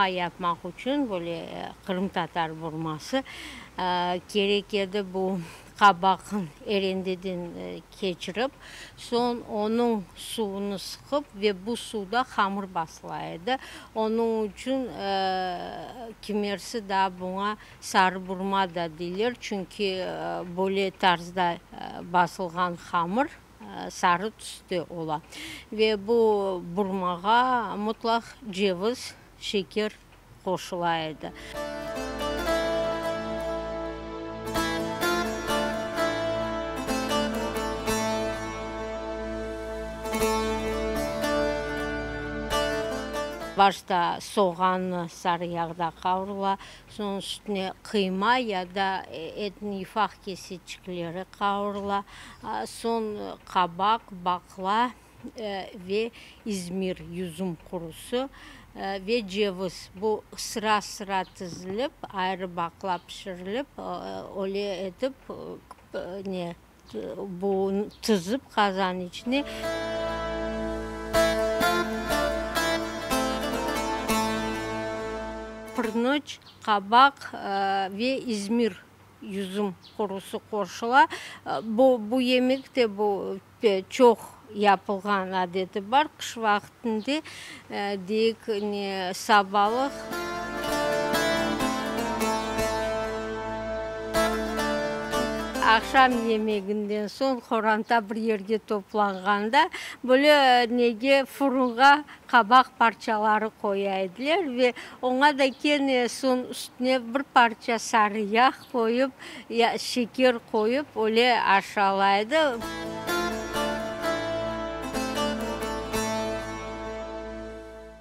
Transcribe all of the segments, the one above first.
Burma yapmaq içün, böyle qırımtatar burması, kerek edi bu qabaqnı erendeden keçirip, soñ onıñ suvunı sıqıp ve bu suvda hamır basıla edi. Onıñ içün kimersi daa buña sarı burma da deyler, çünki böyle tarzda basılğan hamır sarı tüste ola. Ve bu burmağa mutlaq ceviz, şeker qoşula edi. Başta soğannı sarı yağda qavurıla, soñ üstüne qıyma ya da etniñ yufaq keseçikleri qavurıla, soñ qabaq, baqla ve izmir yüzüm qurusı ve ceviz, bu sıra-sıra tizilip, ayrı baqla pişirilip, öyle etip, ne, bu tizip qazan içine. Pırnıç, qabaq ve izmir yüzüm qurusı qoşula. Bu, bu yemek de bu çoq yapılğan adeti bar. Qış vaqtında, deyik, ne, sabalıq. Aqşam yemeginden soñ qoranta bir yerge toplanğanda, böyle nege, furunğa qabaq parçaları qoya ediler ve oña da kene soñ üstüne bir parça sarı yağ qoyıp, ya şeker qoyıp, öyle aşala edi.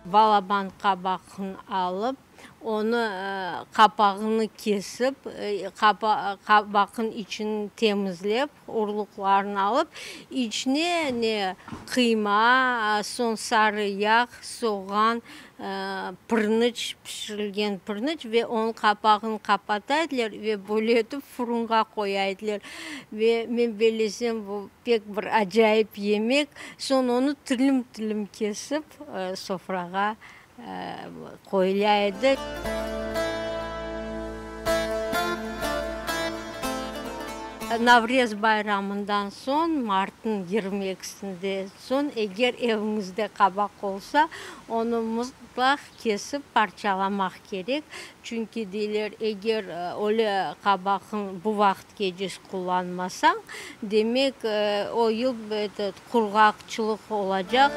Balaban qabaqnı alıp, onı qapağını kesip, qabaqnıñ içini temizlep, urluqlarını alıp, içine ne qıyma, soñ sarı yağ, soğan, pırnıç, pişirilgen pırnıç ve onıñ qapağını qapata ediler ve böyle etip furunğa qoya ediler. Ve men bellesem, bu pek bir acayip yemek. Soñ onı tilim-tilim kesip, sofrağa qoyula edi. Navrez bayramından soñ, martnıñ 22-sinde soñ, eger eviñizde qabaq olsa, onı mıtlaq kesip parçalamaq kerek. Çünki, deyler, eger öyle qabaqnı bu vaqıtqece qullanmasañ, demek, o yıl, etot, qurğaqçılıq olacaq.